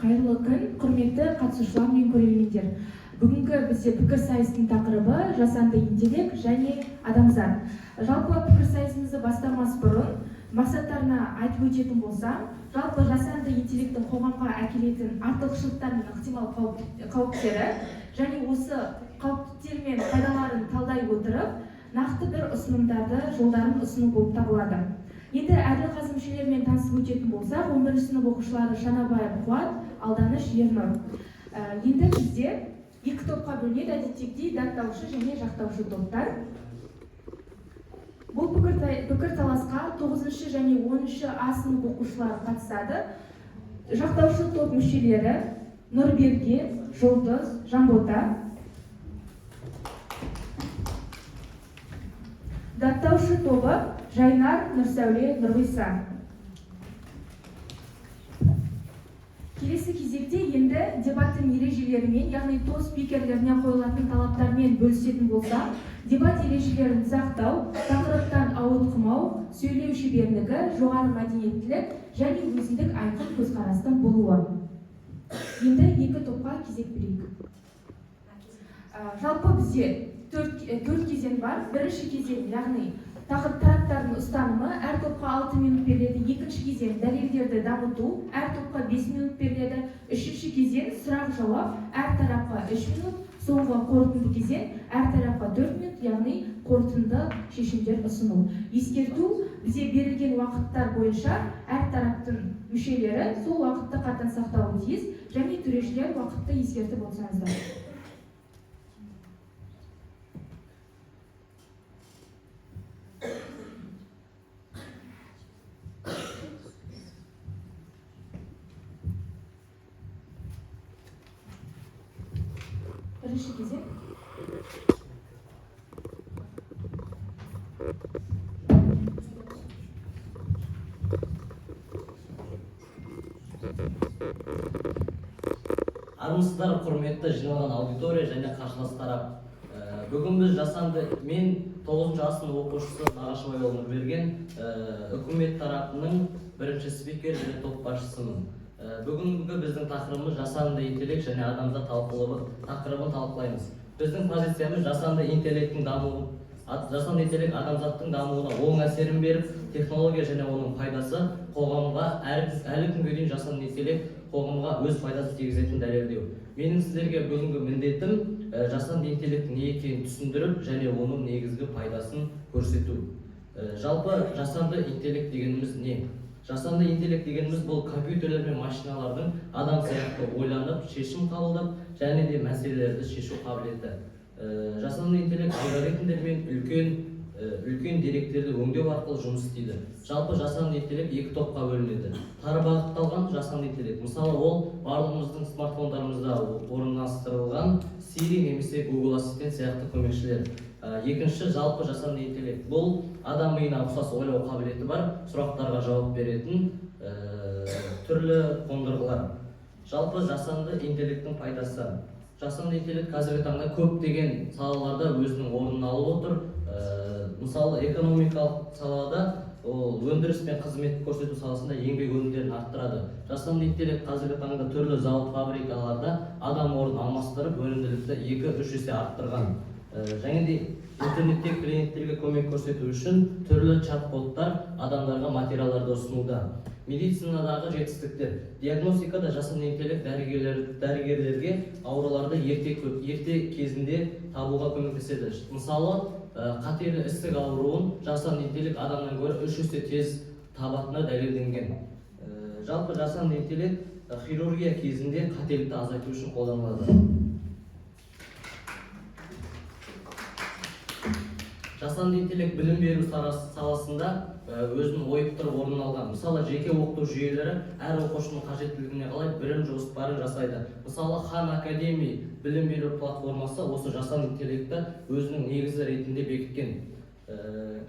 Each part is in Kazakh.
Қайырлы күн, құрметті қатысушылар мен көрермендер. Бүгінгі бізде пікірсайыстың тақырыбы жасанды интеллект және адамзат. Жалпы пікірсайысымызды бастамас бұрын мақсаттарына айтып өтетін болсам, жалпы жасанды интеллекттің қоғамға әкелетін артықшылықтар мен ықтимал қауіптері және осы қауіптер мен пайдаларын талдай отырып, нақты бір ұсынымдарды, жолдарын ұсыну болып табылады. Енді әділқазы мүшелерімен танысып өтетін болсақ, 11 сынып оқушылары Шанабаев Қуат, Алданыш Ернұр. Енді бізде екі топқа бөлінеді әдеттегідей: даттаушы және жақтаушы топтар. Бұл пікірталасқа 9 және 10 А сынып оқушылары қатысады. Жақтаушы топ мүшелері Нұрберген, Жұлдыз, Жанбота. Даттаушы тобы Жайнар, Нұрсәуле, Нұрғиса. Келесі кезекте енді дебаттың ережелерімен, яғни топ спикерлеріне қойылатын талаптармен бөлісетін болсақ, дебат ережелерін сақтау, тақырыптан ауытқымау, сөйлеу шеберлігі, жоғары мәдениеттілік және өзіндік айқын көзқарастың болуы. Енді екі топқа кезек берейік. Жалпы бізде төрт кезең бар. Бірінші кезең, яғни тақырып, тараптардың ұстанымы, әр топқа 6 минут беріледі. Екінші кезең — дәлелдерді дамыту, әр топқа 5 минут беріледі. Үшінші кезең — сұрақ жауап, әр тарапқа 3 минут. Соңғы қорытынды кезең — әр тарапқа 4 минут, яғни қорытынды шешімдер ұсыну. Ескерту: бізде берілген уақыттар бойынша әр тараптың мүшелері сол уақытты қатаң сақтауы тиіс және төрешілер, уақытты ескертіп отырсаңыздар. Бірінші кезең. Армысыздар, құрметті жиналған аудитория және қарсылас тарап. Бүгін біз жасанды мен 9 А сынып оқушысы Нағашыбайұлы Нұрберген, үкімет тарапының бірінші спикер және топ басшысымын. Бүгінгі біздің тақырыбымыз жасанды интеллект және адамзат тақырыбын талқылаймыз. Біздің позициямыз: жасанды интеллекттің дамуы, жасанды интеллект адамзаттың дамуына оң әсерін беріп, технология және оның пайдасы қоғамға әлі күнге дейін жасанды интеллект қоғамға өз пайдасын тигізетінін дәлелдеу. Менің сіздерге бүгінгі міндетім жасанды интеллекттің не екенін түсіндіріп және оның негізгі пайдасын көрсету. Жалпы жасанды интеллект дегеніміз не? Жасанды интеллект дегеніміз — бұл компьютерлер мен машиналардың адам сияқты ойланып, шешім қабылдап және де мәселелерді шешу қабілеті. Жасанды интеллект алгоритмдер мен үлкен деректерді өңдеу арқылы жұмыс істейді. Жалпы жасанды интеллект екі топқа бөлінеді. Тар бағытталған жасанды интеллект, мысалы, ол барлығымыздың смартфондарымызда орналастырылған Siri немесе Google Ассистент сияқты көмекшілер. Екінші жалпы жасанды интеллект — бұл адам миына ұқсас ойлау қабілеті бар, сұрақтарға жауап беретін түрлі қондырғылар. Жалпы жасанды интеллекттің пайдасы. Жасанды интеллект қазіргі таңда көптеген салаларда өзінің орнын алып отыр. Мысалы, экономикалық салада, ол өндіріс пен қызмет көрсету саласында еңбек өнімдерін арттырады. Жасанды интеллект қазіргі таңда түрлі зауыт, фабрикаларда адам орнын алмастырып, өнімділікті 2-3 есе арттырған. Және де интернетте клиенттерге көмек көрсету үшін түрлі чат-боттар адамдарға материалдарды ұсынуда. Медицинадағы жетістіктер. Диагностикада жасанды интеллект дәрігерлерге ауруларды ерте кезінде табуға көмектеседі. Мысалы, қатерлі ісік ауруын жасанды интеллект адамнан гөрі 3 есе тез табатыны дәлелденген. Жалпы жасанды интеллект хирургия кезінде қателікті азайту үшін қолданылады. Жасанды интеллект білім беру саласында өзінің ойып тұрып орнын алған. Мысалы, жеке оқыту жүйелері әр оқушының қажеттілігіне қалай білім жоспарын жасайды. Мысалы, Хан Академи білім беру платформасы осы жасанды интеллектті өзінің негізі ретінде бекіткен.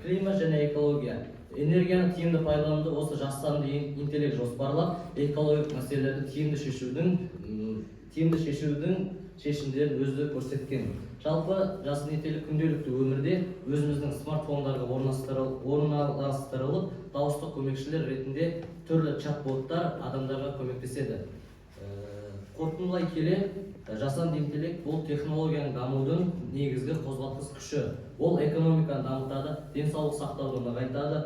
Климат және экология. Энергияны тиімді пайдалануды осы жасанды интеллект жоспарлап, экологиялық мәселелерді тиімді шешудің шешімдерін өзі көрсеткен. Жалпы жасанды интеллект күнделікті өмірде өзіміздің смартфондарға орналастырылып, дауыстық көмекшілер ретінде түрлі чат-боттар адамдарға көмектеседі. Қорытындылай келе, жасанды интеллект бұл технологияның дамудың негізгі қозғалтқыш күші. Ол экономиканы дамытады, денсаулық сақтауды нығайтады,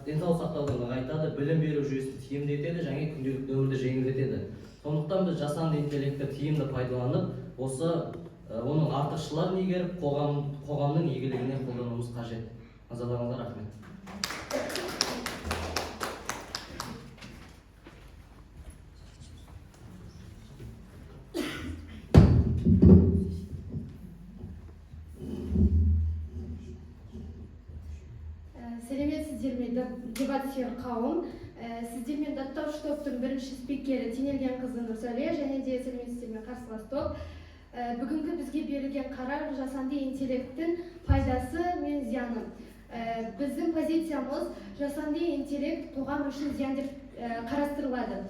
денсаулық сақтауды нығайтады, білім беру жүйесін тиімді етеді және күнделікті өмірді жеңілдетеді. Сондықтан біз жасанды интеллектті тиімді пайдаланып, осы оның артықшыларын игеріп, қоғамның игілігіне қолдануымыз қажет. Назарларыңызға рахмет. Сәлеметсіздер ме, дебат сүйер қауым. Сіздермен даттаушы топтың бірінші спикері Тенелгенқызы Нұрсәуле және де сәлеметсіздер ме, қарсылас топ. Бүгінгі бізге берілген қарар: жасанды интеллекттің пайдасы мен зияны. Біздің позициямыз: жасанды интеллект қоғам үшін зиян деп қарастырылады.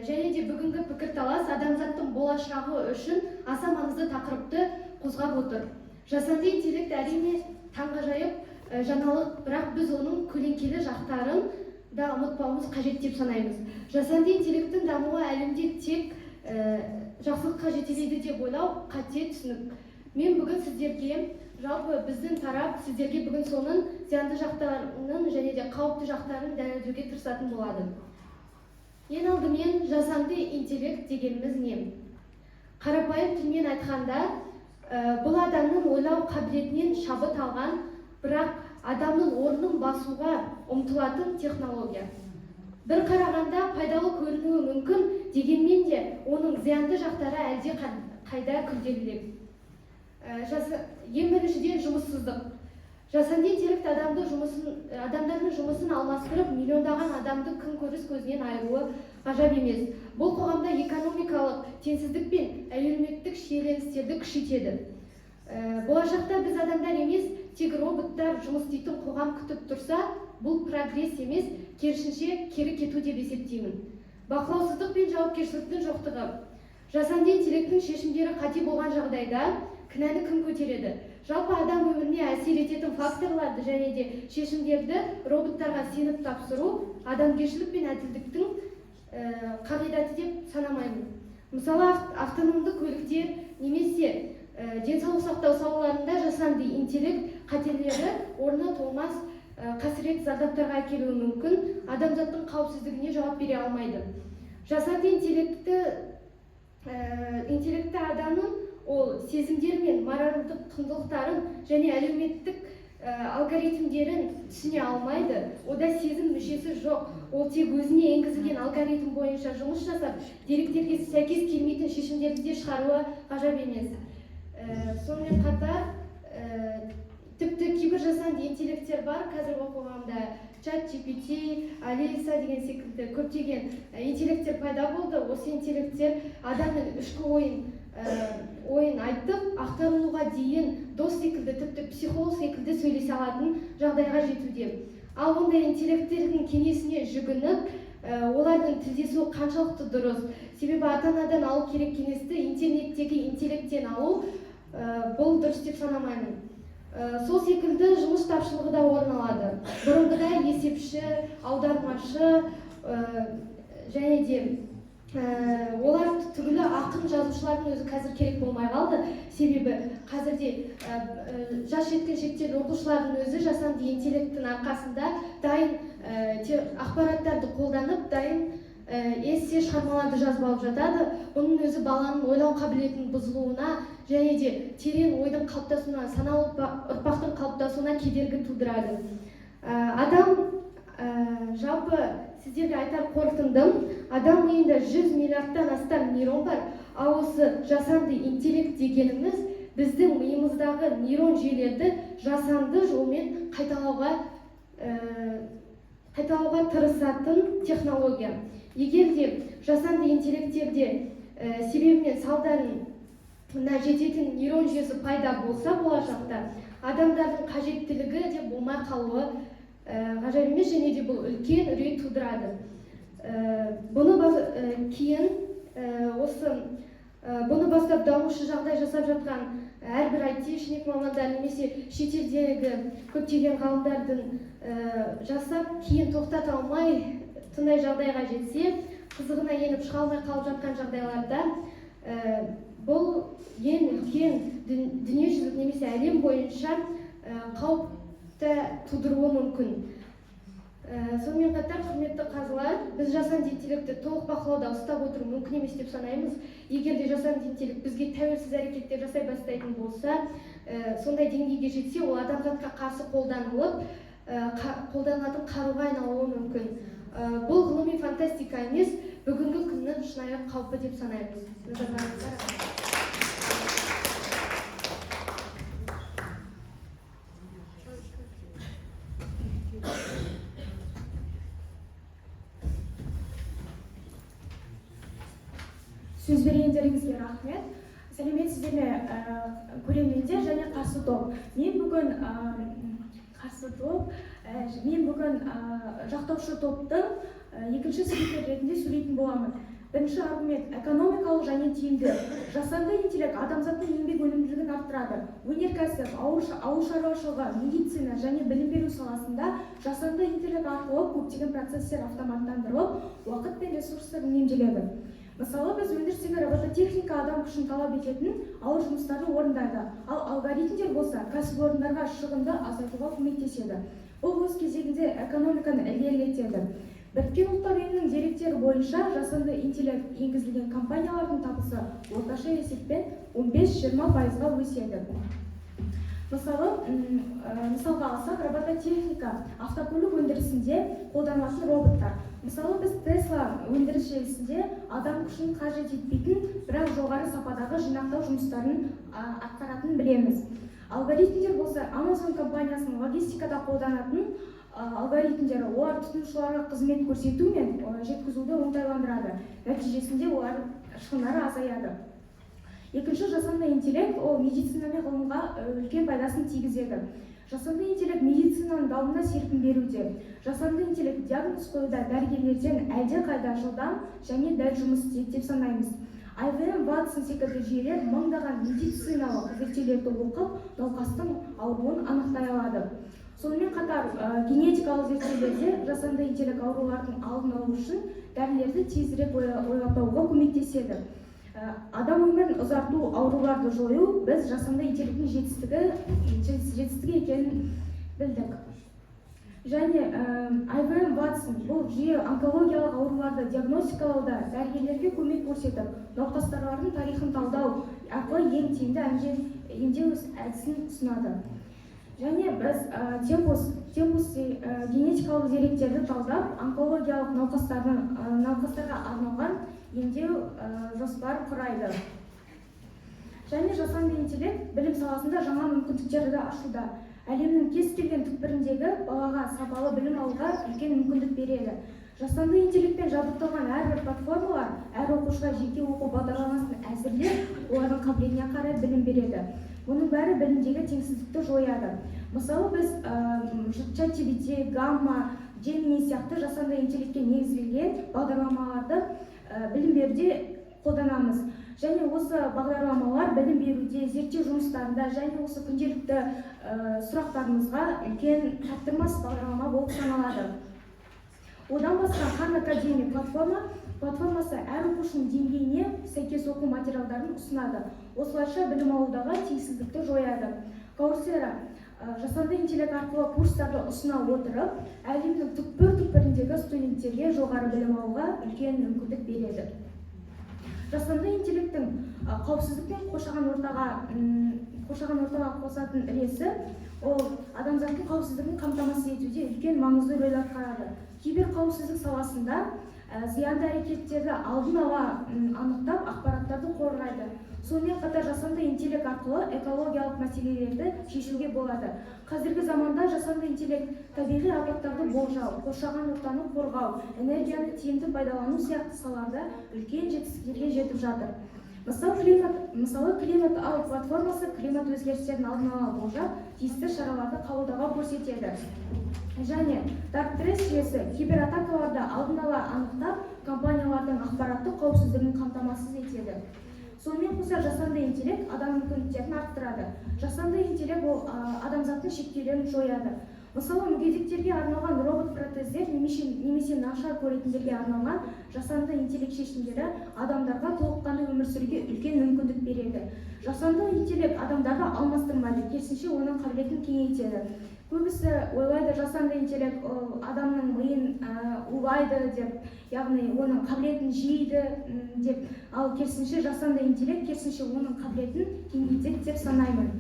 Және де бүгінгі пікірталас адамзаттың болашағы үшін аса маңызды тақырыпты қозғап отыр. Жасанды интеллект, әрине, таңғажайып жаңалық, бірақ біз оның көлеңкелі жақтарын да ұмытпауымыз қажет деп санаймыз. Жасанды интеллекттің дамуы әлемде тек жақсылыққа жетелейді деп ойлау қате түсінік. Мен бүгін сіздерге, жалпы біздің тарап сіздерге бүгін соның зиянды жақтарының және де қауіпті жақтарын дәлелдеуге тырысатын болады. Ең алдымен, жасанды интеллект дегеніміз не? Қарапайым тілмен айтқанда, бұл адамның ойлау қабілетінен шабыт алған, бірақ адамның орнын басуға ұмтылатын технология. Бір қарағанда пайдалы көрінуі мүмкін, дегенмен де оның зиянды жақтары әлде қайда күрделірек. Ең біріншіден, жұмыссыздық. Жасанды интеллект адамдардың жұмысын алмастырып, миллиондаған адамды күнкөріс көзінен айыруы ғажап емес. Бұл қоғамда экономикалық теңсіздік пен әлеуметтік шиеленістерді күшейтеді. Болашақта біз адамдар емес, тек роботтар жұмыс істейтін қоғам күтіп тұрса, бұл прогресс емес, керісінше кері кету деп есептеймін. Бақылаусыздық пен жауапкершіліктің жоқтығы. Жасанды интеллекттің шешімдері қате болған жағдайда кінәні кім көтереді? Жалпы адам өміріне әсер ететін факторларды және де шешімдерді роботтарға сеніп тапсыру адамгершілік пен әділдіктің қағидаты деп санамаймын. Мысалы, автономды көліктер немесе денсаулық сақтау салаларында жасанды интеллект қателері орны толмас қасірет, зардаптарға әкелуі мүмкін, адамзаттың қауіпсіздігіне жауап бере алмайды. Жасанды интеллектті адамның ол сезімдері мен моральдық құндылықтарын және әлеуметтік алгоритмдерін түсіне алмайды. Онда сезім мүшесі жоқ. Ол тек өзіне енгізілген алгоритм бойынша жұмыс жасап, деректерге сәйкес келмейтін шешімдерді де шығаруы ғажап емес. Сонымен қатар, тіпті кейбір жасанды интеллекттер бар қазіргі қоғамда: чат GPT, Алиса деген секілді көптеген интеллекттер пайда болды. Осы интеллекттер адамның ішкі ойын айтып, ақтарылуға дейін дос секілді, тіпті психолог секілді сөйлесе алатын жағдайға жетуде. Ал ондай интеллекттердің кеңесіне жүгініп, олардың тілдесуі қаншалықты дұрыс? Себебі ата анадан алу керек кеңесті интернеттегі интеллекттен алу, бұл дұрыс деп санамаймын. Сол секілді жұмыс тапшылығы да орын алады. Бұрынғыдай есепші, аудармашы және де олар түгілі ақын жазушылардың өзі қазір керек болмай қалды. Себебі қазірде жас жеткіншектер, оқушылардың өзі жасанды интеллекттің арқасында дайын ақпараттарды қолданып, дайын эссе, шығармаларды жазып алып жатады. Бұның өзі баланың ойлау қабілетінің бұзылуына және де терең ойдың қалыптасуына, саналы ұрпақтың қалыптасуына кедергі тудырады. Жалпы сіздерге айтар қорытындым: адам миында 100 миллиардтан астам нейрон бар. Ал осы жасанды интеллект дегеніміз біздің миымыздағы нейрон жүйелерді жасанды жолмен қайталауға тырысатын технология. Егер де жасанды интеллекттерде себебі мен салдарына жететін нейрон жүйесі пайда болса, болашақта адамдардың қажеттілігі де болмай қалуы ғажап емес және де бұл үлкен үрей тудырады. Бұны кейін осы бұны бастап дамушы жағдай жасап жатқан әрбір айтишник мамандар немесе шетелдегі көптеген ғалымдардың жасап, кейін тоқтата алмай тындай жағдайға жетсе, Қызығына еніп, шыға алмай қалып жатқан жағдайларда бұл ең үлкен дүниежүзілік немесе әлем бойынша қауіпті тудыруы мүмкін. Сонымен қатар, құрметті қазылар, біз жасанды интеллектті толық бақылауда ұстап отыру мүмкін емес деп санаймыз. Егер де жасанды интеллект бізге тәуелсіз әрекеттер жасай бастайтын болса, сондай деңгейге жетсе, ол адамзатқа қарсы қолданылып, қолданылатын қаруға айналуы мүмкін. Бұл ғылыми фантастика емес, бүгінгі күннің шынайы қаупі деп санаймыз. Назарларыңызға рахмет. Сөз бергендеріңізге рахмет. Сәлеметсіздер ме, көрермендер және қарсы топ! Мен бүгін қарсы топ, мен бүгін жақтаушы топтың екінші спикер ретінде сөйлейтін боламын. Бірінші аргумент: экономикалық және тиімді. Жасанды интеллект адамзаттың еңбек өнімділігін арттырады. Өнеркәсіп, ауыл шаруашылығы, медицина және білім беру саласында жасанды интеллект арқылы көптеген процесстер автоматтандырылып, уақыт пен ресурстар үнемделеді. Мысалы, біз өндірістегі робототехника адам күшін талап ететін ауыр жұмыстарды орындайды, ал алгоритмдер болса кәсіпорындарға шығынды азайтуға көмектеседі. Бұл өз кезегінде экономиканы ілгерілетеді. Біріккен Ұлттар Ұйымының деректері бойынша, жасанды интеллект енгізілген компаниялардың табысы орташа есеппен 15-20%-ға өседі. Мысалы, мысалға алсақ, робототехника автокөлік өндірісінде қолданылатын роботтар. Мысалы, біз Тесла өндіріс желісінде адам күшін қажет етпейтін, бірақ жоғары сападағы жинақтау жұмыстарын атқаратынын білеміз. Алгоритмдер болса, Amazon компаниясының логистикада қолданатын алгоритмдері. Олар тұтынушыларға қызмет көрсету мен жеткізуді оңтайландырады, нәтижесінде олар шығындары азаяды. Екінші, жасанды интеллект ол медицина мен ғылымға үлкен пайдасын тигізеді. Жасанды интеллект медицинаның дамуына серпін беруде. Жасанды интеллект диагноз қоюда дәрігерлерден әлдеқайда жылдам және дәл жұмыс істейді деп санаймыз. IBM Watson секілді жүйелер мыңдаған медициналық зерттеулерді оқып, науқастың ауруын анықтай алады. Сонымен қатар, генетикалық зерттеулерде жасанды интеллект аурулардың алдын алу үшін дәрілерді тезірек ойлап табуға көмектеседі. Адам өмірін ұзарту, ауруларды жою біз жасанды интеллекттің жетістігі екенін білдік. Және IBM Watson бұл жүйе онкологиялық ауруларды диагностикалауда дәрігерлерге көмек көрсетіп, науқастарлардың тарихын талдау арқылы ең тиімді емдеу әдісін ұсынады. Және біз Tempus генетикалық деректерді талдап, онкологиялық науқастарға арналған емдеу жоспар құрайды. Және жасанды интеллект білім саласында жаңа мүмкіндіктерді ашуда. Әлемнің кез келген түкпіріндегі балаға сапалы білім алуға үлкен мүмкіндік береді. Жасанды интеллектпен жабдықталған әрбір платформалар әр оқушыға жеке оқу бағдарламасын әзірлеп, олардың қабілетіне қарай білім береді. Бұның бәрі білімдегі теңсіздікті жояды. Мысалы, біз ChatGPT, Гамма, Gemini сияқты жасанды интеллектке негізделген бағдарламаларды білім беруде қолданамыз. Және осы бағдарламалар білім беруде, зерттеу жұмыстарында және осы күнделікті сұрақтарымызға үлкен таптырмас бағдарлама болып саналады. Одан басқа, Khan Academy платформасы әр оқушының деңгейіне сәйкес оқу материалдарын ұсынады. Осылайша білім алудағы теңсіздікті жояды. Coursera жасанды интеллект арқылы курстарды ұсына отырып, әлемнің түкпір түкпіріндегі студенттерге жоғары білім алуға үлкен мүмкіндік береді. Жасанды интеллекттің қауіпсіздік пен қоршаған ортаға қосатын үлесі: ол адамзаттың қауіпсіздігін қамтамасыз етуде үлкен маңызды рөл атқарады. Киберқауіпсіздік саласында зиянды әрекеттерді алдын ала анықтап, ақпараттарды қорғайды. Сонымен қатар, жасанды интеллект арқылы экологиялық мәселелерді шешуге болады. Қазіргі заманда жасанды интеллект табиғи апаттарды болжау, қоршаған ортаны қорғау, энергияны тиімді пайдалану сияқты салаларда үлкен жетістіктерге жетіп жатыр. Мысалы, Климат Ал платформасы климат өзгерістерін алдын ала болжап, тиісті шараларды қабылдауға көрсетеді. Және Darktrace жүйесі кибератакаларды алдын ала анықтап, компаниялардың ақпараттық қауіпсіздігін қамтамасыз етеді. Сонымен қоса, жасанды интеллект адам мүмкіндіктерін арттырады. Жасанды интеллект ол адамзаттың шектеулерін жояды. Мысалы, мүгедектерге арналған робот протездер немесе нашар көретіндерге арналған жасанды интеллект шешімдері адамдарға толыққанды өмір сүруге үлкен мүмкіндік береді. Жасанды интеллект адамдарды алмастырмайды, керісінше, оның қабілетін кеңейтеді. Көбісі ойлайды, жасанды интеллект ол адамның миын улайды деп, яғни оның қабілетін жейді деп. Ал керісінше, жасанды интеллект керісінше оның қабілетін кеңейтеді деп санаймын.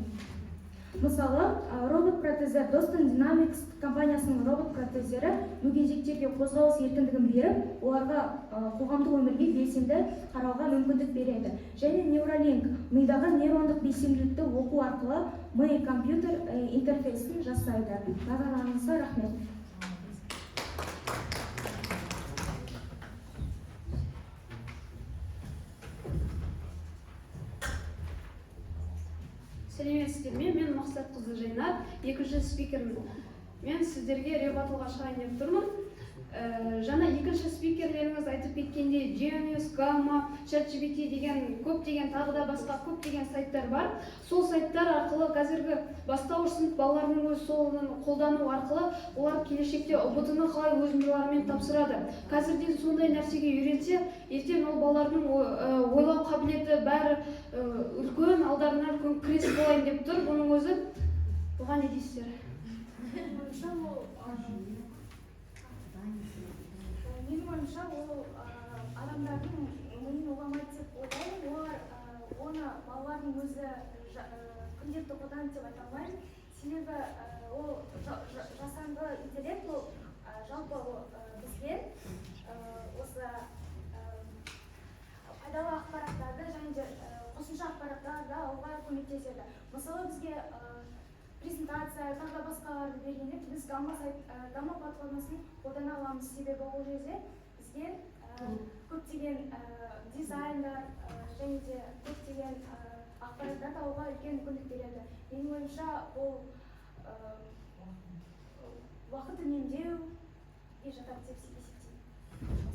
Мысалы, робот протездер: Boston Dynamics компаниясының робот протездері мүгедектерге қозғалыс еркіндігін беріп, оларға қоғамдық өмірге белсенді қарауға мүмкіндік береді. Және Neuralink мидағы нейрондық белсенділікті оқу арқылы ми компьютер интерфейсін жасайды. Назарларыңызға рахмет. Сәлеметсіздер ме? Мен Мақсатқызы Жайнар, екінші спикермін. Мен сіздерге rebuttal ға шығайын деп тұрмын. Жаңа екінші спикерлеріңіз айтып кеткендей, Genius, Gamma, ChatGPT деген көптеген, тағы да басқа көптеген сайттар бар. Сол сайттар арқылы қазіргі бастауыш сынып балаларының өзі соны қолдану арқылы олар келешекте ҰБТ ны қалай өз миларымен тапсырады. Қазірден сондай нәрсеге үйренсе, ертең ол балалардың ойлау қабілеті бәрі үлкен, алдарына үлкен крест болайын деп тұр бұның өзі. Бұған не дейсіздер? Менің ойымша, ол адамдардың миын уламайды деп ойлаймын. Олар оны балалардың өзі күнделікті қолданады деп айта алмаймын, себебі ол жасанды интеллект ол жалпы ол бізге осы пайдалы ақпараттарды және де қосымша ақпараттарды алуға көмектеседі. Мысалы, бізге презентация, тағы да басқаларды бергенде, біз Гамма сайт, Гамма платформасын қолдана аламыз, себебі ол жерде бізге көптеген дизайндар және де көптеген ақпараттарды алуға үлкен мүмкіндік береді. Менің ойымша, ол уақыт үнемдеуге жатады деп есептеймін.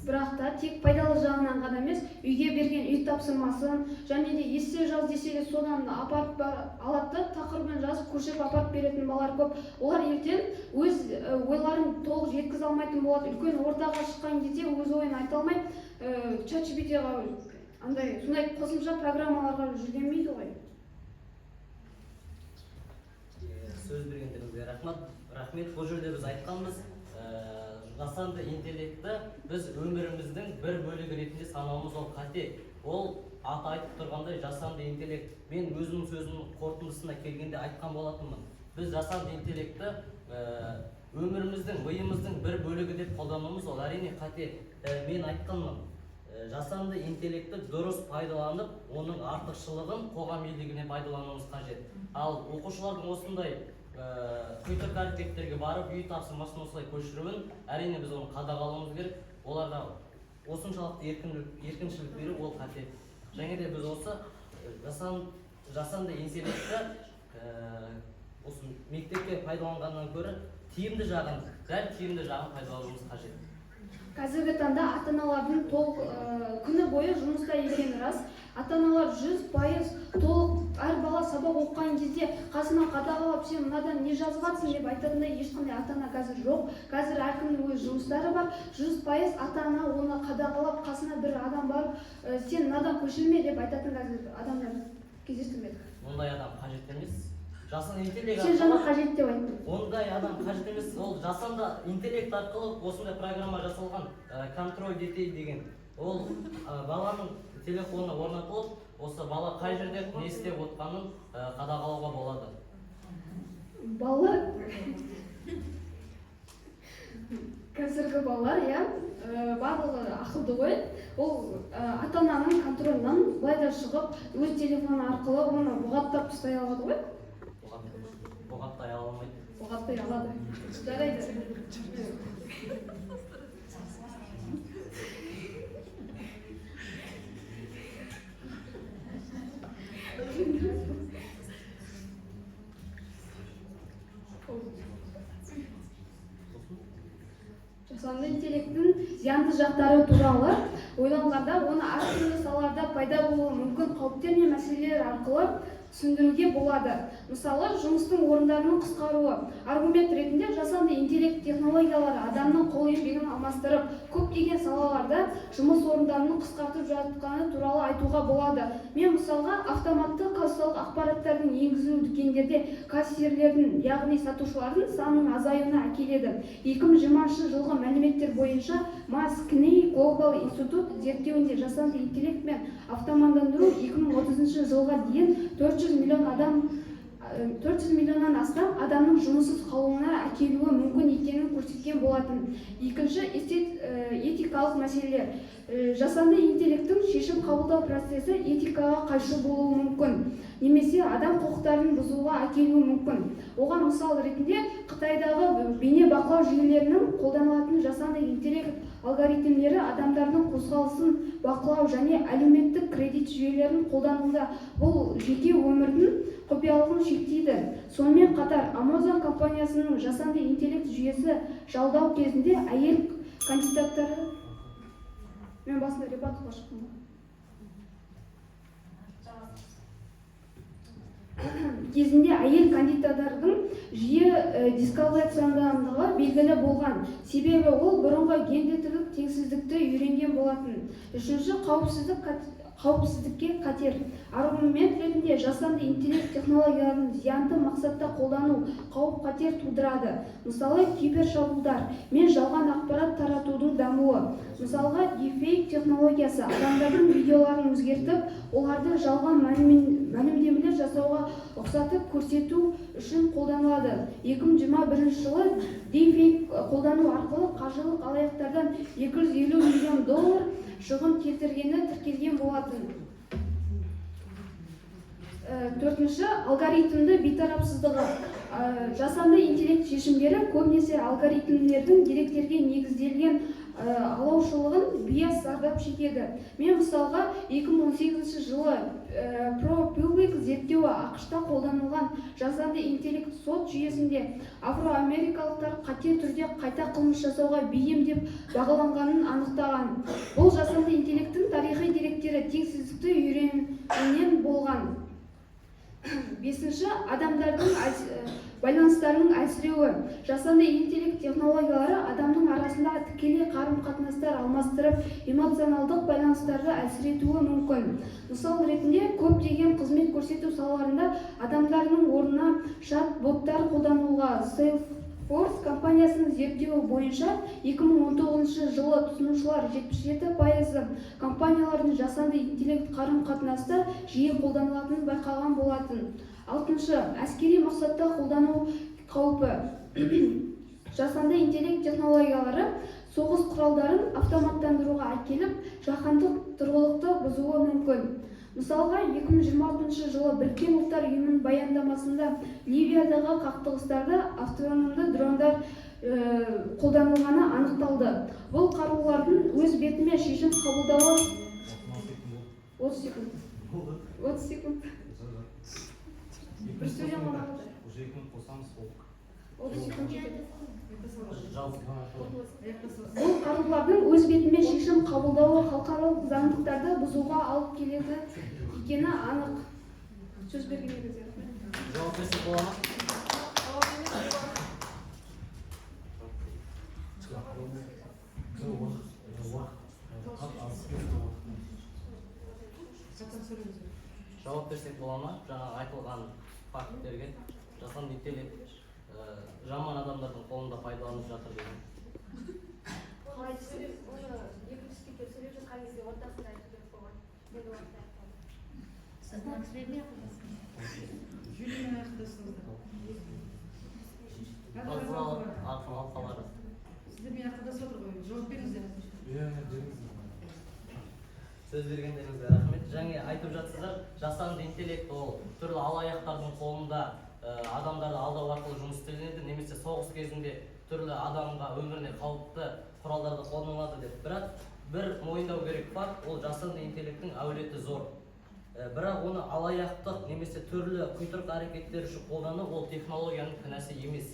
Бірақ та тек пайдалы жағынан ғана емес, үйге берген үй тапсырмасын және де эссе жаз десе де, содан апарып алады да, тақырыбын жазып, көшіріп апарып беретін балалар көп. Олар ертең өз ойларын толық жеткізе алмайтын болады. Үлкен ортаға шыққан кезде өз ойын айта алмай, чат ға, андай сондай қосымша программаларға жүгінбейді ғой. Сөз бергендеріңізге рахмет. Бұл жерде біз айтқанбыз, жасанды интеллектті біз өміріміздің бір бөлігі ретінде санауымыз ол қате. Ол аты айтып тұрғандай, жасанды интеллект. Мен өзімнің сөзімнің қорытындысына келгенде айтқан болатынмын, біз жасанды интеллектті өміріміздің, миымыздың бір бөлігі деп қолдануымыз ол әрине қате. Мен айтқанмын, жасанды интеллектті дұрыс пайдаланып, оның артықшылығын қоғам игілігіне пайдалануымыз қажет. Ал оқушылардың осындай құйтырқы әрекеттерге барып, үй тапсырмасын осылай көшіруін, әрине, біз оны қадағалауымыз керек. Оларға осыншалықты еркіншілік беру ол қате. Және де біз осы жасанды интеллектті осы мектепте пайдаланғаннан гөрі тиімді жағын, дәл тиімді жағын пайдалануымыз қажет. Қазіргі таңда ата аналардың толық күні бойы жұмыста екені рас. Ата аналар 100% толық әр бала сабақ оқыған кезде қасынан қадағалап, сен мынадан не жазып жатсың деп айтатындай ешқандай ата ана қазір жоқ. Қазір әркімнің өз жұмыстары бар. 100% ата ана оны қадағалап, қасына бір адам барып, сен мынадан көшірме деп айтатын қазір адамдар кездестірмедік. Ондай адам қажет емес. Жасанды интеллект Сен жаңа арқылы қажет деп айттың. Ондай адам қажет емес. Ол жасанды интеллект арқылы осындай программа жасалған, контроль детей деген. Ол баланың телефонына орнатылып, осы бала қай жерде не істеп отқанын қадағалауға болады. Балалар, қазіргі балалар, иә, барлығы ақылды ғой. Ол ата ананың контролінен былай да шығып, өз телефоны арқылы оны бұғаттап ұстай алады ғой. Бұғаттай ала алмайды. Бұғаттай алады, жарайды. Жасанды интеллекттің зиянды жақтары туралы ойланғанда, оны әртүрлі салаларда пайда болуы мүмкін қауіптер мен мәселелер арқылы түсіндіруге болады. Мысалы, жұмыстың орындарының қысқаруы. Аргумент ретінде жасанды интеллект технологиялары адамның қол еңбегін алмастырып, көптеген салаларда жұмыс орындарының қысқартып жатқаны туралы айтуға болады. Мен мысалға, автоматты кассалық ақпараттардың енгізілуі дүкендерде кассирлердің, яғни сатушылардың санының азаюына әкеледі. 2020 жылғы мәліметтер бойынша McKinsey Global Institute зерттеуінде жасанды интеллект пен автоматтандыру 2030 жылға дейін 400 миллион адам, 400 миллионнан астам адамның жұмыссыз қалуына әкелуі мүмкін екенін көрсеткен болатын. Екінші, этикалық мәселелер. Жасанды интеллекттің шешім қабылдау процесі этикаға қайшы болуы мүмкін немесе адам құқықтарын бұзуға әкелуі мүмкін. Оған мысал ретінде Қытайдағы бейне бақылау жүйелерінің қолданылатын жасанды интеллект алгоритмдері адамдардың қозғалысын бақылау және әлеуметтік кредит жүйелерін қолдануда. Бұл жеке өмірдің құпиялығын шектейді. Сонымен қатар Amazon компаниясының жасанды интеллект жүйесі жалдау кезінде әйел кандидаттары. Мен басында rebuttal ға шықтым ғой. Кезінде әйел кандидаттардың жиі дисквалификацияланғандығы белгілі болған, себебі ол бұрынғы гендерлік теңсіздікті үйренген болатын. Үшінші, қауіпсіздікке қатер. Аргумент ретінде жасанды интеллект технологияларын зиянды мақсатта қолдану қауіп қатер тудырады. Мысалы, кибершабуылдар мен жалған ақпарат таратудың дамуы. Мысалға, дипфейк технологиясы адамдардың видеоларын өзгертіп, оларды жалған мәлімдемелер жасауға ұқсатып көрсету үшін қолданылады. 2021 жылы дипфейк қолдану арқылы қаржылық алаяқтардан 250 миллион доллар шығын келтіргені тіркелген болатын. Төртінші, алгоритмді бейтарапсыздығы. Жасанды интеллект шешімдері көбінесе алгоритмдердің деректерге негізделген алаушылығын bias зардап шегеді. Мен мысалға, 2018 жылы ProPublica зерттеуі АҚШ-та қолданылған жасанды интеллект сот жүйесінде афроамерикалықтар қате түрде қайта қылмыс жасауға бейім деп бағаланғанын анықтаған. Бұл жасанды интеллекттің тарихи деректері теңсіздікті үйренуінен болған. Бесінші, адамдардың байланыстарының әлсіреуі. Жасанды интеллект технологиялары адамның арасында тікелей қарым-қатынастар алмастырып, эмоционалдық байланыстарды әлсіретуі мүмкін. Мысал ретінде, көптеген қызмет көрсету салаларында адамдардың орнына чат-боттар қолдануға. Salesforce компаниясының зерттеуі бойынша 2019 жылы тұтынушылар 77%-ы компаниялардың жасанды интеллект қарым-қатынаста жиі қолданылатынын байқаған болатын. Алтыншы, әскери мақсатта қолдану қаупі. Жасанды интеллект технологиялары соғыс құралдарын автоматтандыруға әкеліп, жаһандық тұрғылықты бұзуы мүмкін. Мысалға, 2026 жылы Біріккен Ұлттар Ұйымының баяндамасында Ливиядағы қақтығыстарда автономды дрондар қолданылғаны анықталды. Бұл қарулардың өз бетімен шешім қабылдауы. 30 секунд, 30 секунд, бір сөйлем ғана қалды. Уже 2 минут қосамыз ол. 30 секунд жетеді. Жалпы. Бұл қарулардың өз бетімен шешім қабылдауы халықаралық заңдықтарды бұзуға алып келеді екені анық. Сөз бергеніңізге рахмет. Жауап берсек бола ма? Жауап емес, ребаттл. Жоқ, уақыт уақыт аз кетті, уақыт. Жауап берсек бола ма жаңа айтылған факттерге? Жасанды интеллект жаман адамдардың қолында пайдаланып жатыр деген. Оны екінші спикер сөйлеп жатқан кезде ортасында айту керек болған. Енді уақыт аяқталды. Жюримен аяқтасыңыздар. Қазылар алқалары. Сіздермен ақылдасып отыр ғой, жауап беріңіздер. Иә, беріңіздер. Сөз бергендеріңізге рахмет. Жаңа айтып жатсыздар, жасанды интеллект ол түрлі алаяқтардың қолында адамдарды алдау арқылы жұмыс істелінеді немесе соғыс кезінде түрлі адамға өміріне қауіпті құралдарды қолданылады деп. Бірақ бір мойындау керек факт, ол жасанды интеллекттің әулеті зор. Бірақ оны алаяқтық немесе түрлі құйтырқы әрекеттер үшін қолдану ол технологияның кінәсі емес.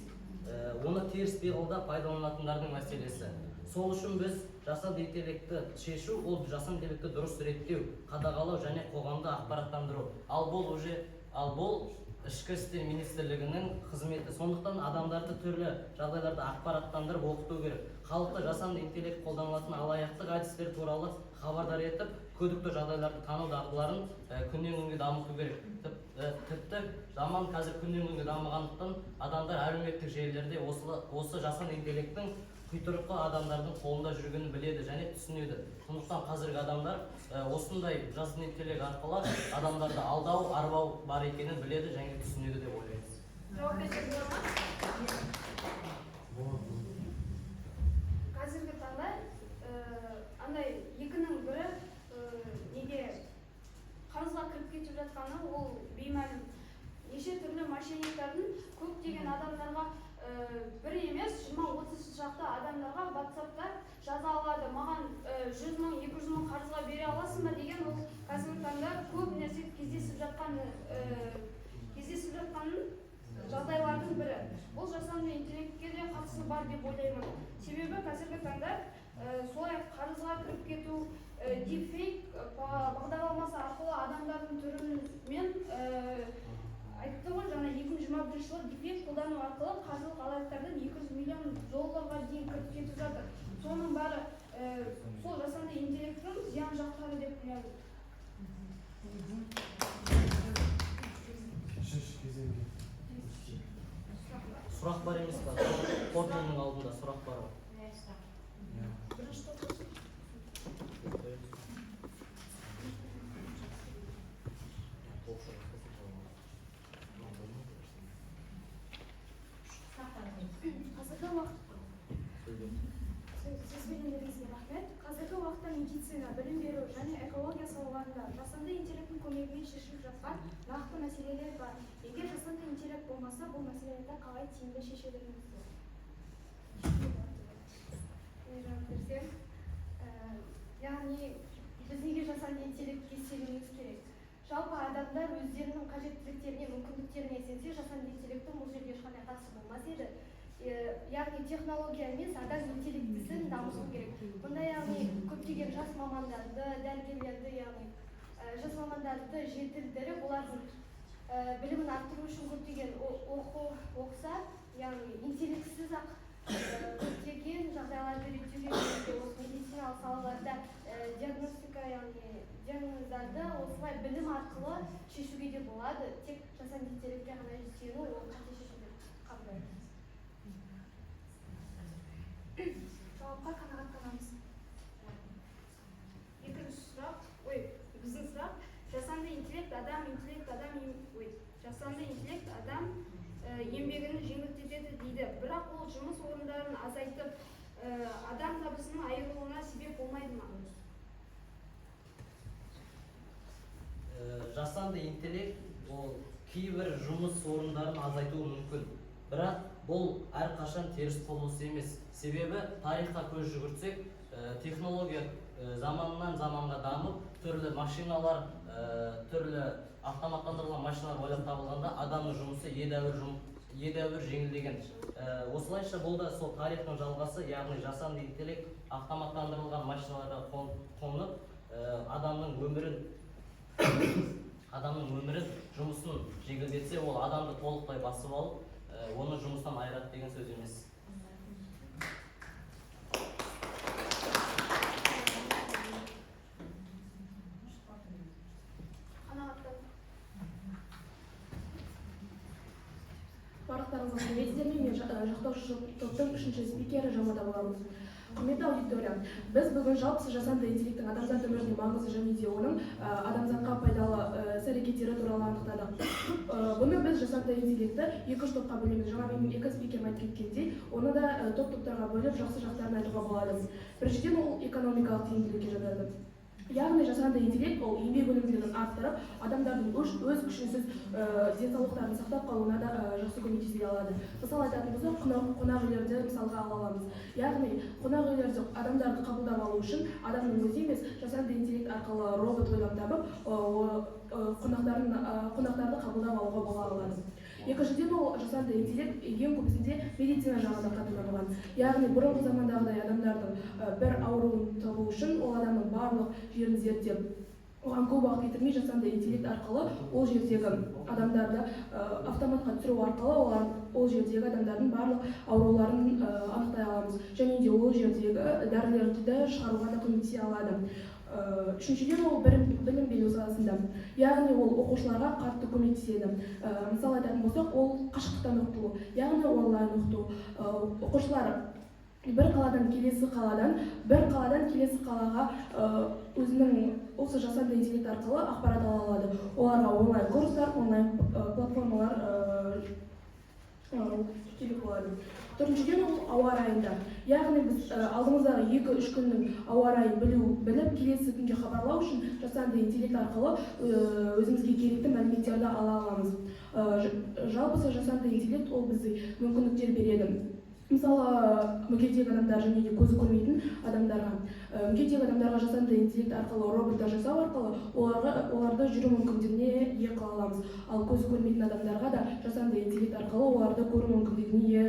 Оны теріс пиғылда пайдаланатындардың мәселесі. Сол үшін біз жасанды интеллектті шешу ол жасанды интеллектті дұрыс реттеу, қадағалау және қоғамды ақпараттандыру. Ал бұл уже Ал бұл Ішкі істер министрлігінің қызметі. Сондықтан адамдарды түрлі жағдайларда ақпараттандырып оқыту керек. Халықты жасанды интеллект қолданылатын алаяқтық әдістер туралы хабардар етіп, күдікті жағдайларды тану дағдыларын күннен күнге дамыту керек. Тіпті заман қазір күннен күнге дамығандықтан, адамдар әлеуметтік желілерде осы жасанды интеллекттің құйтырқы адамдардың қолында жүргенін біледі және түсінеді. Сондықтан қазіргі адамдар осындай жасанды интеллект арқылы адамдарды алдау, арбау бар екенін біледі және түсінеді деп ойлаймыз. Жауап берсек бола ма? Болады. Қазіргі таңда андай екінің бірі неге қарызға кіріп кетіп жатқаны ол беймәлім. Неше түрлі мошенниктердің көптеген адамдарға, бір емес, 20-30 шақты адамдарға ватсапта жаза алады: «Маған 100 000, 200 000 қарызға бере аласың ба?» деген. Ол қазіргі таңда көп нәрсе кездесіп жатқан жағдайлардың бірі. Бұл жасанды интеллектке де қатысы бар деп ойлаймын, себебі қазіргі таңда солай қарызға кіріп кету, дипфейк бағдарламасы арқылы адамдардың түрімен айтты ғой жаңа, 2021 жылы дипфейк қолдану арқылы қаржылық алаяқтардан 200 миллион долларға дейін кіріп кетіп жатыр. Соның бәрі сол жасанды интеллекттің зиян жақтары деп білемін. Үшінші кезеңге. Сұрақ бар емес па? Қорытындының алдында сұрақ бар ғой. Иә. Бірінші топ. Қазіргі уақыт. Сөз бергендеріңізге рахмет. Қазіргі уақытта медицина, білім беру және экология салаларында жасанды интеллекттің көмегімен шешіліп жатқан нақты мәселелер бар. Егер жасанды интеллект болмаса, бұл мәселелерді қалай тиімді шешер едіңіздер? Мен жауап берсем, яғни біз неге жасанды интеллектке сенуіміз керек? Жалпы адамдар өздерінің қажеттіліктеріне, мүмкіндіктеріне сенсе, жасанды интеллекттің бұл жерде ешқандай қатысы болмас еді. Яғни технология емес, адам интеллектісін дамыту керек бұнда. Яғни көптеген жас мамандарды, дәрігерлерді, яғни жас мамандарды жетілдіріп, олардың білімін арттыру үшін көптеген оқу оқыса, яғни интеллектсіз ақ көптеген жағдайларды реттеуге болады. Осы медициналық салаларда диагностика, яғни диагноздарды осылай білім арқылы шешуге де болады. Тек жасанды интеллектке ғана сену ол қате шешім деп қабылдаймын. Жауапқа қанағаттанамыз. Екінші сұрақ, ой, біздің сұрақ: жасанды интеллект адам интеллект адам ем- ой жасанды интеллект адам еңбегін жеңілдетеді дейді, бірақ ол жұмыс орындарын азайтып, адам табысының айырылуына себеп болмайды ма? Жасанды интеллект ол кейбір жұмыс орындарын азайтуы мүмкін, бірақ бұл әрқашан теріс құбылыс емес. Себебі тарихқа көз жүгіртсек, технология заманнан заманға дамып, түрлі машиналар, түрлі автоматтандырылған машиналар ойлап табылғанда, адамның жұмысы едәуір жеңілдеген. Осылайша бұл да сол тарихтың жалғасы, яғни жасанды интеллект автоматтандырылған машиналарға қонып, адамның өмірін, жұмысын жеңілдетсе, ол адамды толықтай басып алып, оны жұмыстан айырады деген сөз емес. Қанағаттандым. Барлықтарыңызға сәлеметсіздер ме? Мен жақтаушы топтың үшінші спикері Жамада боламын. Құрметті аудитория, біз бүгін жалпы жасанды интеллекттің адамзат өміріне маңызы және де оның адамзатқа пайдалы іс әрекеттері туралы анықтадық. Бұны біз жасанды интеллектті екі үш топқа бөлеміз. Жаңа менің екі спикерім айтып кеткендей, оны да топ топтарға бөліп, жақсы жақтарын айтуға болады. Біріншіден, ол экономикалық тиімділікке жатады. Яғни жасанды интеллект ол еңбек өнімділігін арттырып, адамдардың өз күшінсіз денсаулықтарын сақтап қалуына да жақсы көмектесе алады. Мысал айтатын болсақ, қонақ үйлерді мысалға ала аламыз. Яғни қонақ үйлерде адамдарды қабылдап алу үшін адамның өзі емес, жасанды интеллект арқылы робот ойлап табып, қонақтарды қабылдап алуға бола алады. Екіншіден, ол жасанды интеллект ең көбісінде медицина жағында қатты дамыған. Яғни бұрынғы замандағыдай адамдардың бір ауруын табу үшін ол адамның барлық жерін зерттеп Оған көп уақыт кетірмей, жасанды интеллект арқылы ол жердегі адамдарды автоматқа түсіру арқылы олар ол жердегі адамдардың барлық ауруларын анықтай аламыз және де ол жердегі дәрілерді шығаруға да көмектесе алады. Үшіншіден, ол білім беру саласында, яғни ол оқушыларға қатты көмектеседі. Мысалы айтатын болсақ, ол қашықтықтан оқыту, яғни онлайн оқыту. Оқушылар бір қаладан келесі қалаға өзінің осы жасанды интеллект арқылы ақпарат ала алады. Оларға онлайн курстар, онлайн платформалар керек болады. Төртіншіден, ол ауа райында, яғни біз алдымыздағы 2-3 күннің ауа райын біліп, келесі күнге хабарлау үшін жасанды интеллект арқылы өзімізге керекті мәліметтерді ала аламыз. Жалпысы, жасанды интеллект ол бізге мүмкіндіктер береді. Мысалы, мүгедек адамдар және де көзі көрмейтін адамдарға. Мүгедек адамдарға жасанды интеллект арқылы роботтар жасау арқылы оларды жүру мүмкіндігіне ие қыла аламыз. Ал көзі көрмейтін адамдарға да жасанды интеллект арқылы оларды көру мүмкіндігіне ие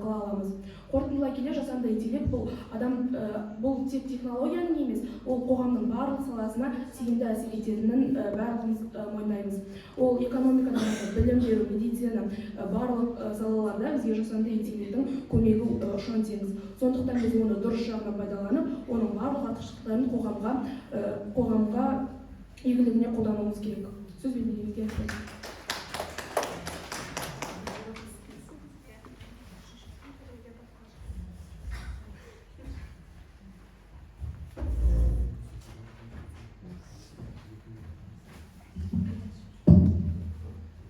қыла аламыз. Қорытындылай келе, жасанды интеллект бұл адам бұл тек технологияның емес, ол қоғамның барлық саласына тиімді әсер ететінін барлығымыз мойындаймыз. Ол экономикадан бастап білім беру, медицина, барлық салаларда бізге жасанды интеллекттің көмегі ұшан теңіз. Сондықтан біз оны дұрыс жағынан пайдаланып, оның барлық артықшылықтарын қоғамға игілігіне қолдануымыз керек. Сөз бергеніңізге рахмет.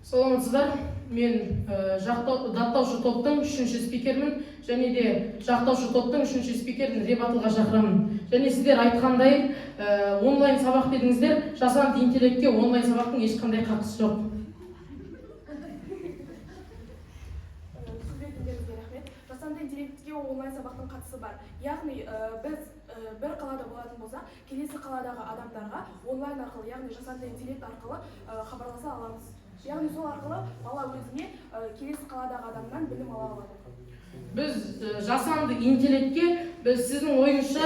Саламатсыздар. Мен даттаушы топтың үшінші спикермін және де жақтаушы топтың үшінші спикерін ребатылға шақырамын. Және сіздер айтқандай, онлайн сабақ дедіңіздер, жасанды интеллектке онлайн сабақтың ешқандай қатысы жоқ. Сөз бергендеріңізге рахмет. Жасанды интеллектке онлайн сабақтың қатысы бар, яғни біз бір қалада болатын болсақ, келесі қаладағы адамдарға онлайн арқылы, яғни жасанды интеллект арқылы хабарласа аламыз. Яғни сол арқылы бала өзіне келесі қаладағы адамнан білім ала алады. Біз жасанды интеллектке, біз сіздің ойыңызша,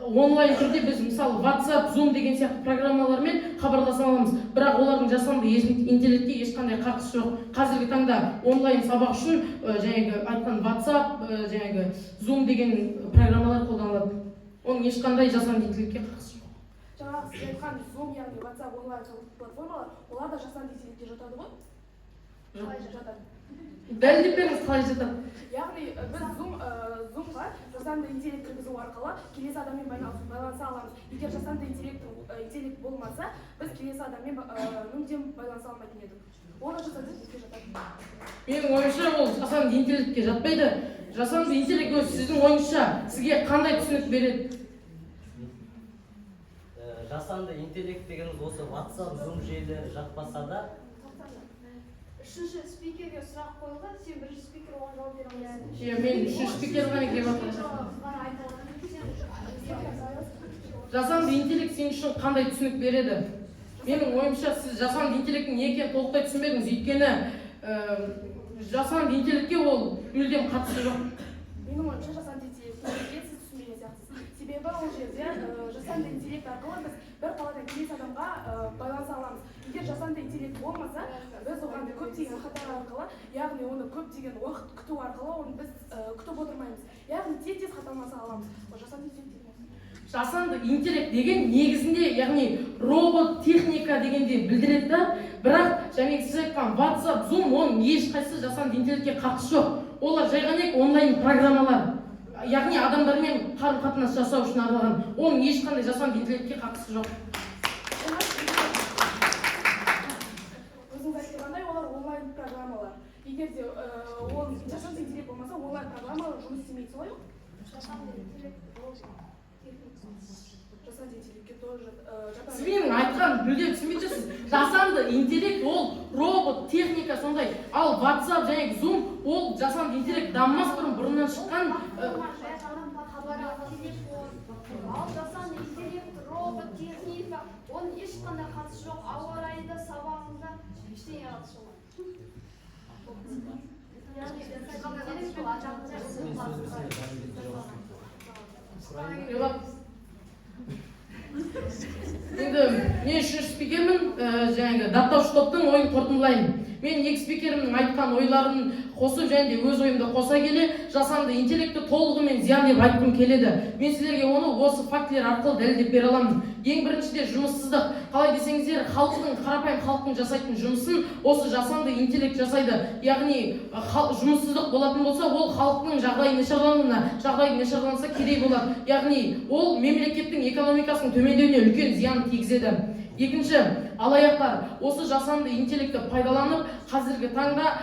онлайн түрде біз мысалы WhatsApp, Zoom деген сияқты программалармен хабарласа аламыз, бірақ олардың жасанды интеллектке ешқандай қатысы жоқ. Қазіргі таңда онлайн сабақ үшін жаңағы айтқан WhatsApp, жаңағы Zoom деген программалар қолданылады. Оның ешқандай жасанды интеллектке қатысы жоқ. Жаңағы сіз айтқан Zoom, яғни WhatsApp онлайн платформалар, олар да жасанды интеллектке жатады ғой? Жоқ. Жатады. Дәлелдеп беріңіз, қалай жатады? Яғни біз Zoom-ға жасанды интеллект кіргізу арқылы келесі адаммен байланыса аламыз. Егер жасанды интеллект болмаса, біз келесі адаммен мүлдем байланыса алмайтын едік. Ол да жасанды интеллектке жатады. Менің ойымша, ол жасанды интеллектке жатпайды. Жасанды интеллект өзі сіздің ойыңызша сізге қандай түсінік береді? Жасанды интеллект дегеніміз осы WhatsApp, Zoom желілері жатпаса да. Үшінші спикерге сұрақ қойылды, сен бірінші спикер, оған жауап бере алмайсың. Иә, мен үшінші спикер ғана келіп жатырмын. Ғана айта аламын. Сен Жасанды интеллект сен үшін қандай түсінік береді? Менің ойымша, сіз жасанды интеллекттің не екенін толықтай түсінбедіңіз, өйткені жасанды интеллектке ол мүлдем қатысы жоқ. Менің ойымша, жасанды интеллект неге сіз түсінбеген сияқтысыз. Себебі ол жерде жасанды интеллект арқылы біз бір қаладан келесі адамға байланыса аламыз. Егер жасанды интеллект болмаса, біз оған көптеген хаттар арқылы, яғни оны көптеген уақыт күту арқылы оны біз күтіп отырмаймыз. Яғни тез тез хат алмаса аламыз. Ол жасанды интеллект деген осы. Жасанды интеллект деген негізінде, яғни робот, техника дегенде білдіреді да, бірақ және сіз айтқан WhatsApp, Zoom, оның ешқайсысы жасанды интеллектке қатысы жоқ. Олар жай ғана онлайн программалар, яғни адамдармен қарым қатынас жасау үшін арналған. Оның ешқандай жасанды интеллектке қатысы жоқ. Өзіңіз айтып тұрғандай, олар онлайн программалар. Егер де ол жасанды интеллект болмаса, онлайн программалар жұмыс істемейді, солай ғой? Жасанды интеллект ол техника. Жасанды интеллектке тоже жатады. Сіз менің айтқаным мүлдем түсінбей тұрсыз. Жасанды интеллект ол робот, техника сондай. Ал WhatsApp және Zoom ол жасанды интеллект дамымас бұрын бұрыннан шыққан. Телефон. Ал жасанды интеллект, робот, техника, оның ешқандай қатысы жоқ. Ауа райында, сабағында ештеңе қатысы жоқ. Яғни жасанды интеллект ол адамның Мен сөз бітсе, жауап. Ребат. Енді Мен үшінші спикермін, жаңағы даттаушы топтың ойын қорытындылаймын. Мен екі спикерімнің айтқан ойларын қосып және де өз ойымды қоса келе, жасанды интеллектті толығымен зиян деп айтқым келеді. Мен сіздерге оны осы фактілер арқылы дәлелдеп бере аламын. Ең біріншіде, жұмыссыздық. Қалай десеңіздер, халықтың, қарапайым халықтың жасайтын жұмысын осы жасанды интеллект жасайды. Яғни жұмыссыздық болатын болса, ол халықтың жағдайы нашарлануына, жағдайы нашарланса, кедей болады. Яғни ол мемлекеттің экономикасының төмендеуіне үлкен зиян тигізеді. Екінші, алаяқтар. Осы жасанды интеллектті пайдаланып, қазіргі таңда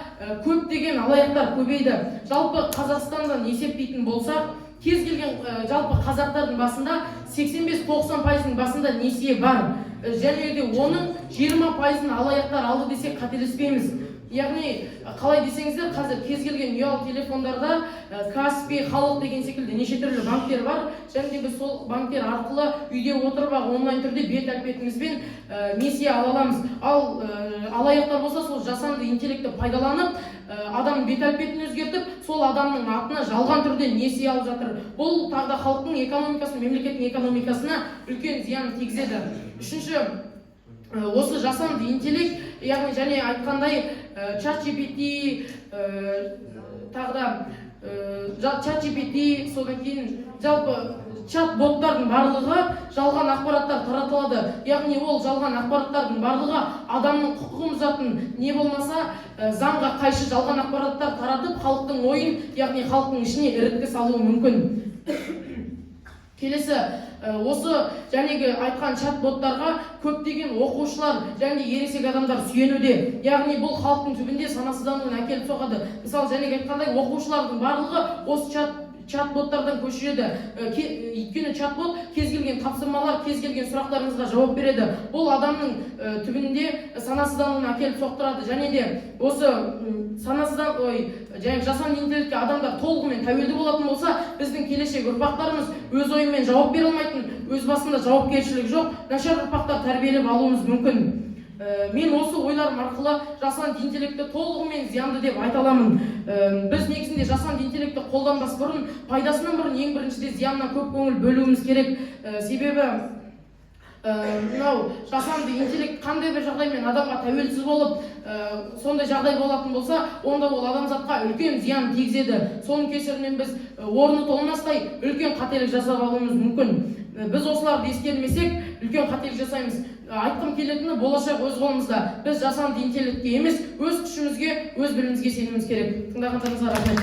көптеген алаяқтар көбейді. Жалпы Қазақстандан есептейтін болсақ, кез келген жалпы қазақтардың басында 85-90 пайызының басында несие бар. Және де оның 20 пайызын алаяқтар алды десек, қателеспейміз. Яғни қалай десеңіздер, қазір кез келген ұялы телефондарда Каспи, Халық деген секілді неше түрлі банктер бар. Және де біз сол банктер арқылы үйде отырып ақ онлайн түрде бет әлпетімізбен несие ала аламыз. Ал алаяқтар болса, сол жасанды интеллектті пайдаланып, адамның бет әлпетін өзгертіп, сол адамның атына жалған түрде несие алып жатыр. Бұл тағы да халықтың экономикасына, мемлекеттің экономикасына үлкен зиян тигізеді. Үшінші, осы жасанды интеллект, яғни және айтқандай, чат GPT, тағы да чат GPT, содан кейін жалпы чат боттардың барлығы жалған ақпараттар таратылады. Яғни ол жалған ақпараттардың барлығы адамның құқығын бұзатын, не болмаса заңға қайшы жалған ақпараттар таратып, халықтың ойын, яғни халықтың ішіне іріткі салуы мүмкін. Келесі, осы жәнегі айтқан чат боттарға көптеген оқушылар және де ересек адамдар сүйенуде. Яғни бұл халықтың түбінде санасыздануына әкеліп соғады. Мысалы, жәнегі айтқандай, оқушылардың барлығы осы чат боттардан көшіреді. Өйткені чат бот кез келген тапсырмалар, кез келген сұрақтарыңызға жауап береді. Бұл адамның түбінде санасыздануына әкеліп соқтырады. Және де осы санасыздан, ой, және жасанды интеллектке адамдар толығымен тәуелді болатын болса, біздің келешек ұрпақтарымыз өз ойымен жауап бере алмайтын, өз басында жауапкершілігі жоқ нашар ұрпақтар тәрбиелеп алуымыз мүмкін. Мен осы ойларым арқылы жасанды интеллектті толығымен зиянды деп айта аламын. Біз негізінде жасанды интеллектті қолданбас бұрын, пайдасынан бұрын ең біріншіде зиянына көп көңіл бөлуіміз керек. Себебі мынау жасанды интеллект қандай бір жағдаймен адамға тәуелсіз болып, сондай жағдай болатын болса, онда ол адамзатқа үлкен зиян тигізеді. Соның кесірінен біз орны толмастай үлкен қателік жасап алуымыз мүмкін. Біз осыларды ескермесек, үлкен қателік жасаймыз. Айтқым келетіні, болашақ өз қолымызда. Біз жасанды интеллектке емес, өз күшімізге, өз білімімізге сенуіміз керек. Тыңдағандарыңызға рахмет.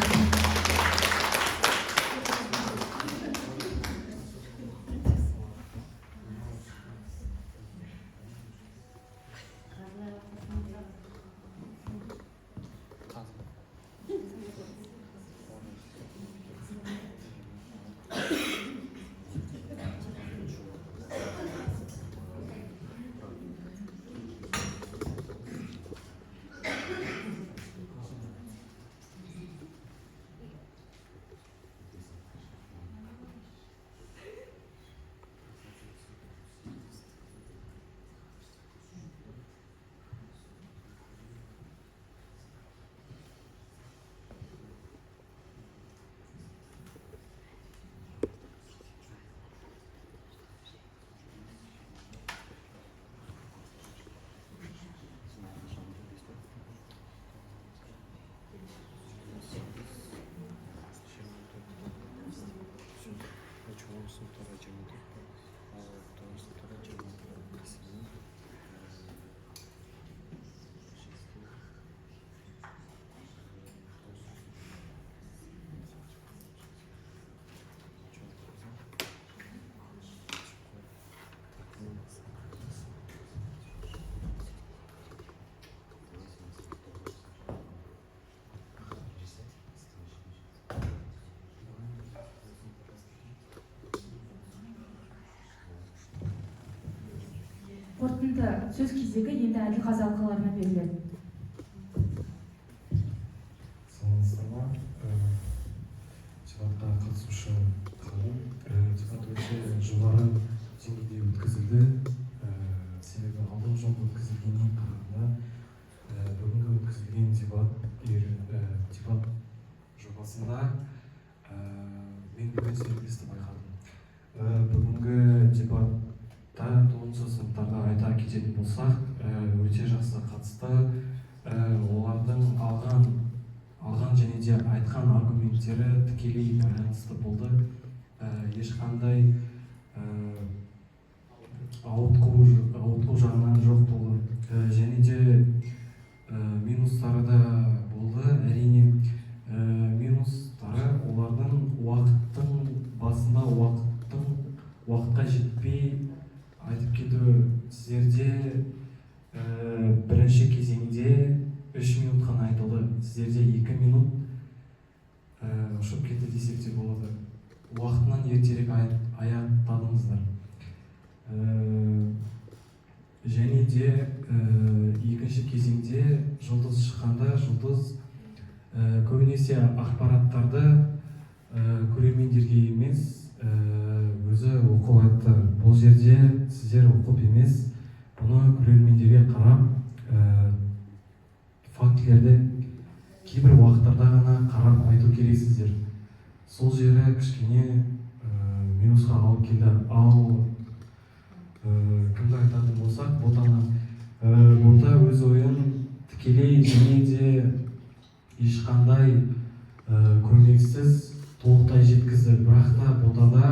Қорытынды сөз кезегі енді әділқазы алқаларына беріледі. Саламатсыздар ма? Дебатқа қатысушы қауым, дебат өте жоғары деңгейде өткізілді. Себебі алдыңғы жолы өткізілгеннен қарағанда, бүгінгі өткізілген дебат жобасында мен үлкен серпілісті байқадым. Бүгінгі дебатта 9-сыныптың сыныптарды айта кететін болсақ, өте жақсы қатысты. Олардың алған және де айтқан аргументтері тікелей байланысты болды. Ешқандай ауытқу жағынан жоқ болды. Және де минустары да болды, әрине. Минустары олардың уақыттың басында уақытқа жетпей айтып кетуі. Сіздерде бірінші кезеңде 3 минут қана айтылды, сіздерде 2 минут ұшып кетті десек те болады. Уақытынан ертерек аяқтадыңыздар. Және де екінші кезеңде Жұлдыз шыққанда, Жұлдыз көбінесе ақпараттарды көрермендерге емес, өзі оқып айтты. Бұл жерде сіздер оқып емес, бұны көрермендерге қарап, фактілерді кейбір уақыттарда ғана қарап айту керексіздер. Сол жері кішкене минусқа алып келді. Ал кімді айтатын болсақ, Ботаны. Бота өз ойын тікелей және де ешқандай көмексіз толықтай жеткізді. Бірақ та Ботада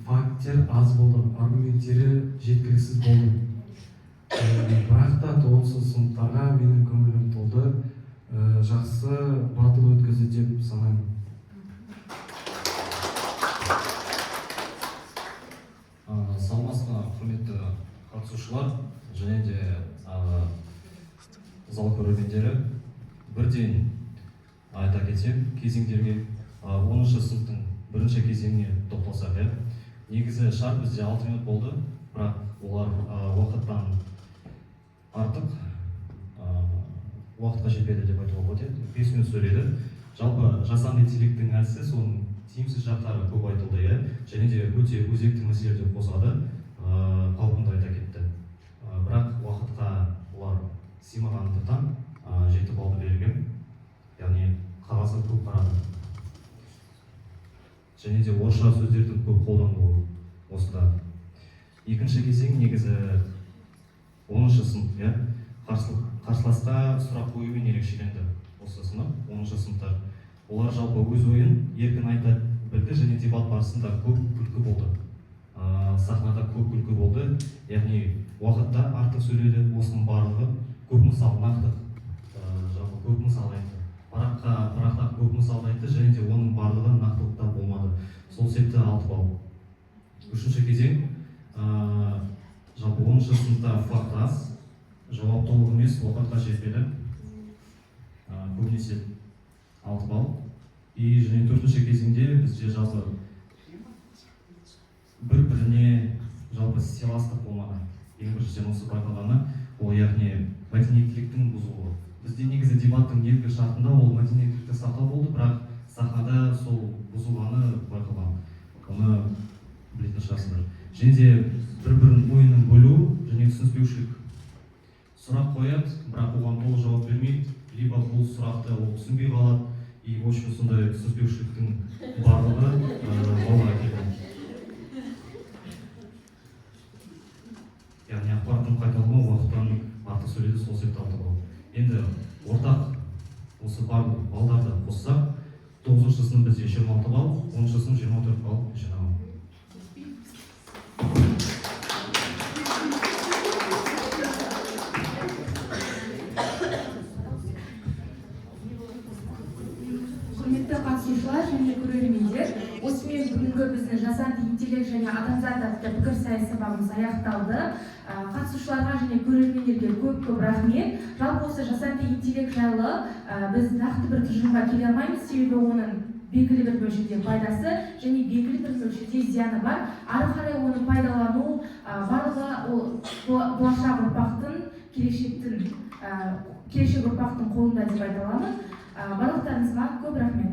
факттер аз болды, аргументтері жеткіліксіз болды. Бірақ та 9-шы сыныптарға менің көңілім толды. Жақсы батыл өткізді деп санаймын. Саламатсыз ба, құрметті қатысушылар және де зал көрермендері. Бірден айта кетсем, кезеңдерге, 10-шы сыныптың бірінші кезеңіне тоқталсақ, иә. Негізі шарт бізде 6 минут болды, бірақ олар уақыттан артық, уақытқа жетпеді деп айтуға болады, иә. 5 минут сөйледі. Жалпы жасанды интеллекттің әлсіз, оның тиімсіз жақтары көп айтылды, иә. Және де өте өзекті мәселелерді қозғады, қауқымды айта кетті. Бірақ уақытқа олар сыймағандықтан, 7 балды берген, яғни қағазға көп қарады. Және де орысша сөздердің көп қолданылуы осыда. Екінші кезең негізі 10-шы сынып, иә, қарсыласқа сұрақ қоюмен ерекшеленді осы сынып, 10-шы сыныптар. Олар жалпы өз ойын еркін айта білді және дебат барысында көп күлкі болды. Сахнада көп күлкі болды, яғни уақытта артық сөйледі, осының барлығы көп мысал, нақты, жалпы көп мысал айтты. Парақта көп мысал айтты және де оның барлығы нақтылықта болмады. Сол себепті 6 балл. Үшінші кезең, жалпы 10-шы сыныпта факт аз, жауап толық емес, уақытқа жетпеді. Көбінесе 6 балл. И және төртінші кезеңде бізде жалпы бір-біріне жалпы сыйластық болмады. Ең біріншіден осы байқалғаны, ол яғни мәдениеттіліктің бұзылуы. Бізде негізі дебаттың негізгі шартында ол мәдениеттілікті сақтау болды, бірақ сахнада сол бұзылғаны байқалған. Оны білетін шығарсыздар. Және де бір-бірінің ойынын бөлу және түсініспеушілік. Сұрақ қояды, бірақ оған толық жауап бермейді, либо бұл сұрақты ол түсінбей қалады, и в общем сондай түсініспеушіліктің барлығы балға келді. Яғни ақпараттың қайталануы, уақыттан артық сөйледі, сол себепті 6 балл. Енді ортақ осы барлық балдарды қоссақ, 9-шы сынып бізде 26 балл, 10-шы сынып 24 балл жинаған. Құрметті қатысушылар және көрермендер, осымен бүгінгі біздің жасанды интеллект және адамзат атты пікірсайыс сабағымыз аяқталды. Қатысушыларға және көрермендерге көп-көп рахмет. Жалпы осы жасанды интеллект жайлы біз нақты бір тұжырымға келе алмаймыз, себебі оның белгілі бір мөлшерде пайдасы және белгілі бір мөлшерде зияны бар. Ары қарай оны пайдалану, барлығы ол болашақ ұрпақтың, келешек ұрпақтың қолында деп айта аламын. Барлықтарыңызға көп рахмет.